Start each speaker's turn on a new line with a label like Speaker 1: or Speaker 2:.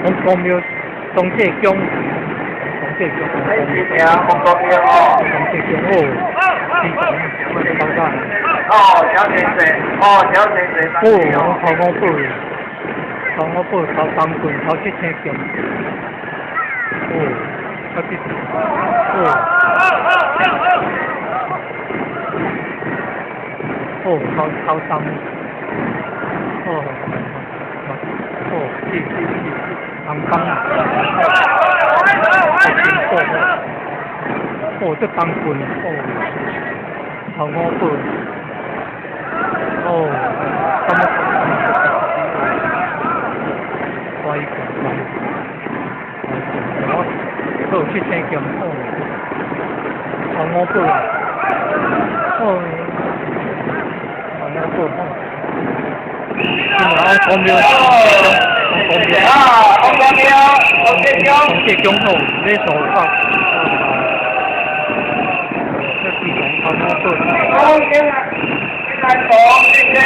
Speaker 1: 王公廟，張濟公，張濟公，
Speaker 2: 你是名王公廟哦。
Speaker 1: 張濟公哦，非常高大。
Speaker 2: 哦，小先生，哦，小先生，
Speaker 1: 哦，頭五寶，頭五寶，頭三棍，頭七星劍。哦，頭七，哦。哦，頭頭三，哦，哦，是是是，紅鋼，哦，哦，這重棍，哦，頭五寶，哦，感覺乖乖乖，哦，好七星劍，哦，頭五寶，哦。頭五寶，哦，王公廟，王公廟，
Speaker 2: 啊，王公廟，王濟公，
Speaker 1: 王濟公好，你手法，這地方頭五寶。
Speaker 2: 好，先來，先來講，謝謝。